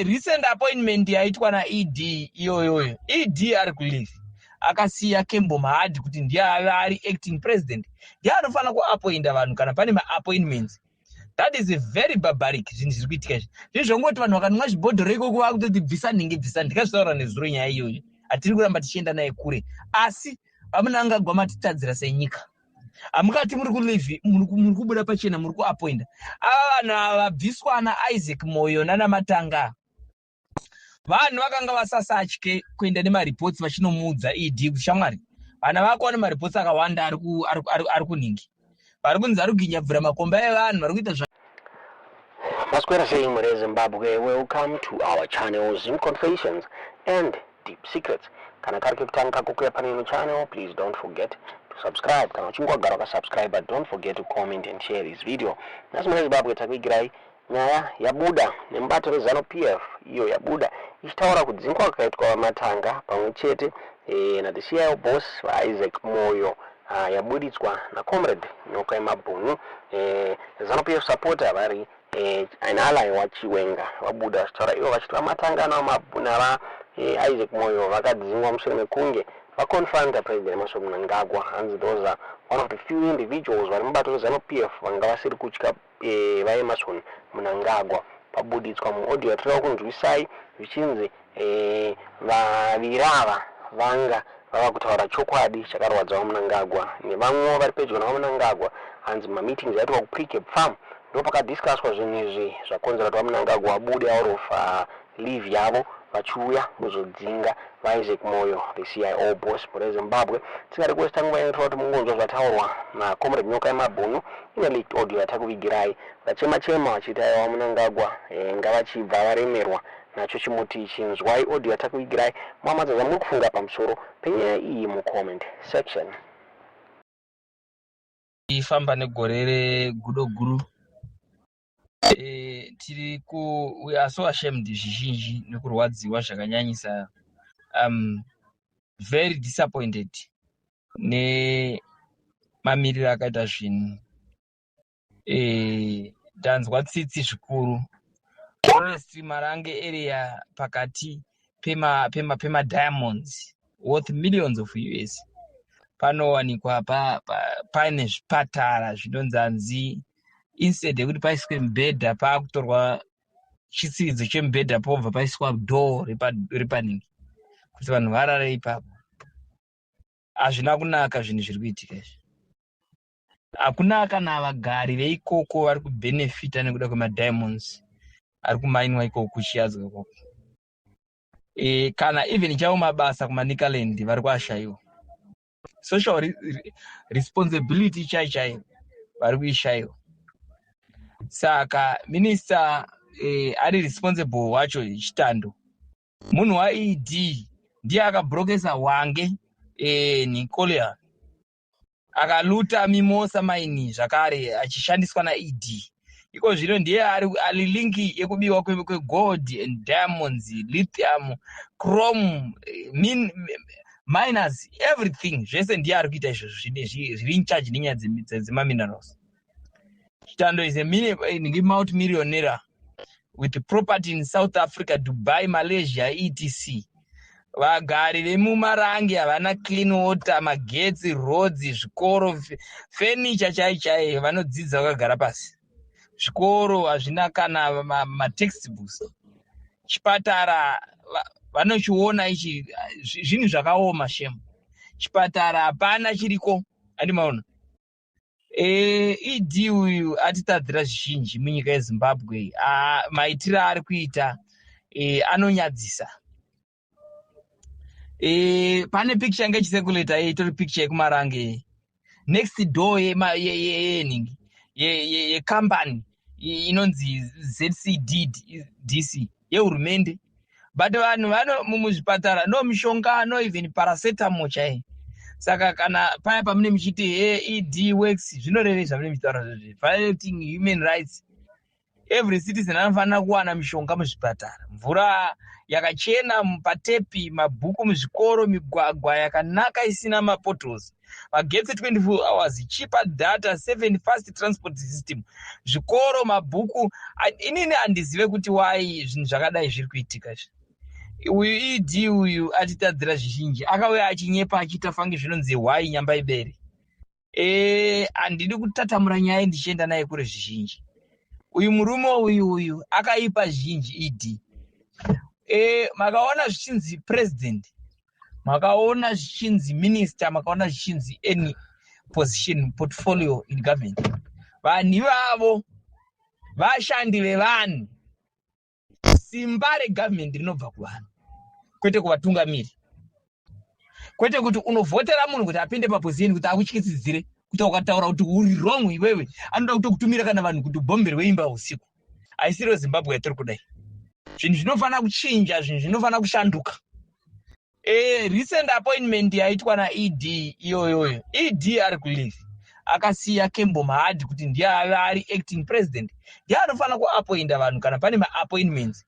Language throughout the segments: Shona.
Recent appointment yaitwa naED iyoyoyo, ED ari kuleave, akasiya Kembo Mohadi kuti ndiye ave ari acting president, ndiye anofanira kuappointa vanhu kana pane maappointments. That is a very barbaric zvinhu zviri kuitika izvi. Zvinhu zvongoti vanhu vakanwa zvibhodhoro ikoko vakutoti bvisa nhingi, bvisa. Ndikazvitaura nezuro nyaya iyoyo, hatiri kuramba tichienda naye kure, asi VaMnangagwa matitadzira senyika. Hamukati muri kuleave, muri kubuda pachena, muri kuappointa ava vanhu ava vabviswa naIsaac Moyo nanaMatanga. Vanhu vakanga vasasatye kuenda nemareports vachinomuudza ED kuti, "Shamwari, vana vako vane mareports akawanda ari kunhingi, vari kunzi vari kuginyabvura makomba evanhu, vari kuita." Maswera sei muri Zimbabwe? Welcome to our channel, Zim Confessions and Deep Secrets. Kana kari kekutanga kukuya pane ino channel, please don't forget to subscribe. Kana uchinge wagara wakasubscribe, but don't forget to comment and share this video. Nhasi mune Zimbabwe takuigirai nyaya yabuda nemubato reZANU PF, iyo yabuda ichitaura kudzingwa kwakaitwa VaMatanga pamwe chete na the CIO boss vaIsaac Moyo, yabuditswa nacomrade Nyoka yemabhunu, ZANU PF supporter vari an ally waChiwenga. Vabuda vachitaura ivo vachiti VaMatanga nava Isaac Moyo vakadzingwa mushure mekunge vaconfronta President Emmerson Mnangagwa. Hanzi those are one of the few individuals vari mubato reZANU PF vanga vasiri kutya vaEmmerson Mnangagwa. Pabuditswa muaudio yatinoda kunzwisai zvichinzi vaviri ava vanga vava kutaura chokwadi chakarwadza VaMnangagwa nevamwewo vari pedyo naVaMnangagwa. Hanzi mameetings aitwa kuPrecabe Farm ndo pakadiscusswa zvinhu izvi zvakonzera kuti VaMnangagwa vabude out of leave yavo vachiuya kuzodzinga vaIsaac Moyo, the CIO boss mure Zimbabwe. Tingade kuwesta nguva inotora kuti mungonzwa zvataurwa nacomrade Nyoka yemabhunu ine leaked audio yatakuvigirai, vachema chema vachiti aiwa, Mnangagwa ngavachibva varemerwa nacho chimuti ichi. Nzwai audio yatakuvigirai, muhamadza zvamuri kufunga pamusoro penyaya iyi mucomment section. Ifamba negore regudo guru. Tiri ku we are so ashamed zvizhinji nekurwadziwa zvakanyanyisa, very disappointed nemamiriro akaita zvinhu. Ndanzwa tsitsi zvikuru. Honestly, Marange area pakati pemadiamonds worth millions of US, panowanikwa paine zvipatara zvinonzanzi instead yekuti paiswe mubhedha, paakutorwa chitsividzo chemubhedha, pobva paiswa door repaningi kuti vanhu varare ipapo. Hazvina kunaka zvinhu zviri kuitika izvi. Hakuna kana vagari veikoko vari kubhenefita nekuda kwemadiamonds ari kumainwa ikoko kuChiadzwa ikoko. Kana even chavo mabasa kuManicaland vari kuashayiwa. Social responsibility chai chaiyo vari kuishayiwa. Saka minista ari responsible wacho, Chitando, munhu waED, ndiye akabrokesa Hwange Nicolia, akaluta Mimosa Mine zvakare achishandiswa naED. Iko zvino ndiye ari link yekubiwa kwegold and diamonds, lithium, chrome, miners, everything, zvese ndiye ari kuita izvozvo, zviri in charge nenyaya dzemaminerals. Chitando is a multi millionaire with property in South Africa, Dubai, Malaysia, etc. Vagari vemuMarange havana clean water, magetsi, roads, zvikoro, fenicha chai chai, vanodzidza vakagara pasi. Zvikoro hazvina kana matextbooks. Chipatara vanochiona ichi, zvinhu zvakaoma shame. Chipatara hapana chiriko, andimaona. ED uyu atitadzira zvizhinji munyika yeZimbabwe. Maitiro aari kuita anonyadzisa. Pane picture yange ichicirculata, itori picture yekuMarange, next door yeningi yekambani inonzi ZCDC yehurumende, but vanhu vano muzvipatara no mishonga, no even paracetamol chai. Saka kana paya pamune muchiti he ED works, zvinorevei zvamune muchitaura zvezvi? Violating human rights. Every citizen anofanira kuwana mishonga muzvipatara, mvura yakachena patepi, mabhuku muzvikoro, migwagwa yakanaka isina mapotholes. Magetsi 24 hours, cheaper data, 7 fast transport system, zvikoro, mabhuku. Inini handizive kuti why zvinhu zvakadai zviri kuitika izvi. Uyu ED uyu atitadzira zvizhinji, akauya achinyepa, achiita fange zvinonzi hwai nyamba ibere. Handidi kutatamura nyaya ndichienda naye kure zvizhinji. Uyu murume uyu akaipa zhinji, ED. Makaona zvichinzi president, makaona zvichinzi minister, makaona zvichinzi any position, portfolio in government, vanhu ivavo vashandi vevanhu. Simba regovernment rinobva kuvanhu, kwete kuvatungamiri, kwete kuti unovhotera munhu kuti apinde paposition kuti akutyisidzire kuti ukataura kuti uri wrong iwewe, anoda kutokutumira kana vanhu kuti ubhomberwe imba usiku. Haisiriyo Zimbabwe yatiri kudai. Zvinhu zvinofanira kuchinja, zvinhu zvinofanira kushanduka. Recent appointment yaitwa naED iyoyoyo, ED ari kuleave, akasiya Kembo Mohadi kuti ndiye ave ari acting president, ndiye anofanira kuappointa vanhu kana pane maappointments.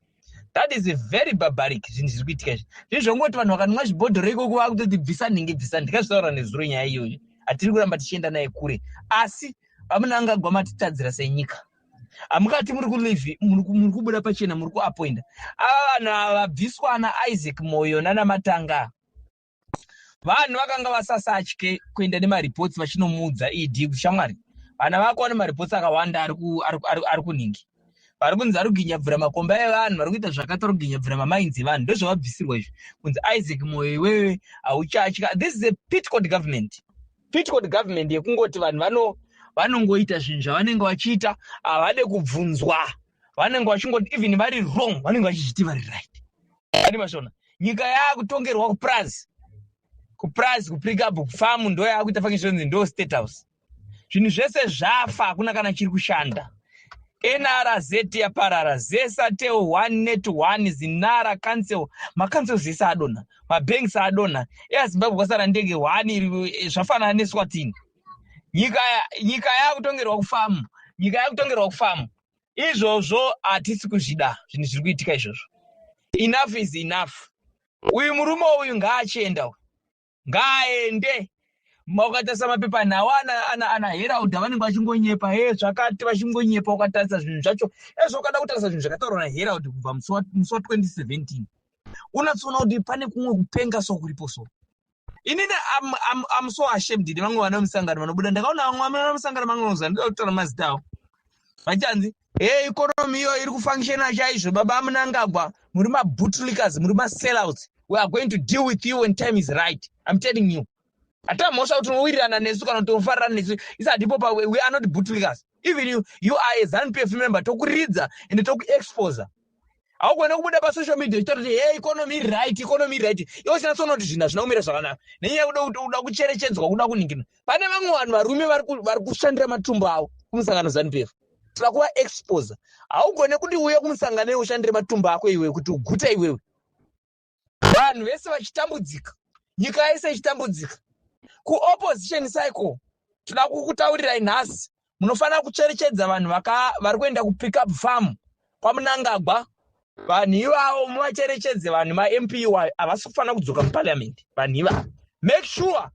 That is a very barbaric zvinhu zviri kuitika izvi. Zvinhu zvongoti vanhu vakanwa zvibhodhoro ikoko vakutoti bvisa nhingi, bvisa. Ndikazvitaura nezuro nyaya iyoyo, hatiri kuramba tichienda naye kure, asi vaMnangagwa matitadzira senyika. Hamukati muri kuleave, muri kubuda pachena, muri kuappointa ava vanhu ava vabviswa naIsaac Moyo nanaMatanga. Vanhu vakanga vasasatye kuenda nemareports vachinomuudza ED kuti, "Shamwari, vana vako vane mareports akawanda ari kunhingi, vari kunzi vari kuginyabvura makomba evanhu, vari kuita zvakati, vari kuginyabvura mamines evanhu." Ndozvavabvisirwa izvi, kunzi Isaac Moyo, iwewe hauchatya. This is a petticoat government, petticoat government yekungoti vanhu vanongoita zvinhu zvavanenge vachiita, havade kubvunzwa. Vanenge vachingoti even vari wrong, vanenge vachizviti vari right. Adi mashona, nyika yaakutongerwa kupurazi, kupurazi, kuPrecabe, kufamu, ndo yaakuita fange zvonzi ndo State House. Zvinhu zvese zvafa, hakuna kana chiri kushanda. NRZ yaparara, ZESA, TelOne, NetOne, ZINARA, council, macouncils ese adonha, mabanks adonha. EaZimbabwe kwasara ndege one iri, zvafanana neSwatini. Nyika yakutongerwa kufamu, nyika yakutongerwa kufamu. Izvozvo hatisi kuzvida, zvinhu zviri kuitika izvozvo. Enough is enough. Uyu murume uyu ngaachienda uyu, ngaaende. Ukatarisa mapepanhau ana Herald, vanenge vachingonyepa he zvakati, vachingonyepa. Ukatarisa zvinhu zvacho ezvo, ukada kutarisa zvinhu zvakataurwa naHerald kubva musi wa2017, unatsoona kuti pane kumwe kupenga so kuripo. So inini am so ashamed nevamwe vana musangano vanobuda. Ndakaona vamwe vana musangano mamwe vanoza, ndida kutaura mazita avo, vachanzi, "He, economy iyo iri kufunctiona chaizvo." Baba Mnangagwa, muri mabootlickers, muri masellouts. We are going to deal with you when time is right, I'm telling you. Hatina mhosva kuti unowirirana nesu kana kuti unofarira nesu, isi hatipo pa. We are not bootlickers. Even you are a ZANU PF member, tokuridza ende tokuexposa. Haugone kubuda pasocial media uchitaura kuti, "Hey, economy iri right, economy iri right," iwe usina tsoona kuti zvinhu hazvina kumira zvakanaka nenyaya yekuda kuti uda kucherechedzwa, kuda kuningirina. Pane vamwe vanhu varume vari kushandira matumbu avo kumusangano ZANU PF, toda kuvaexposa. Haugone kuti uye kumusangano iwe ushandire matumbu ako iwe kuti ugute iwewe, vanhu vese vachitambudzika, nyika yese ichitambudzika. Kuopposition cycle, toda kukutaurirai nhasi, munofanira kucherechedza vanhu vari kuenda kuPrecabe Farm kwaMnangagwa. Vanhu ivavo muvacherechedze, vanhu maMP iwayo havasi kufanira kudzoka muparliament. Vanhu ivavo, make sure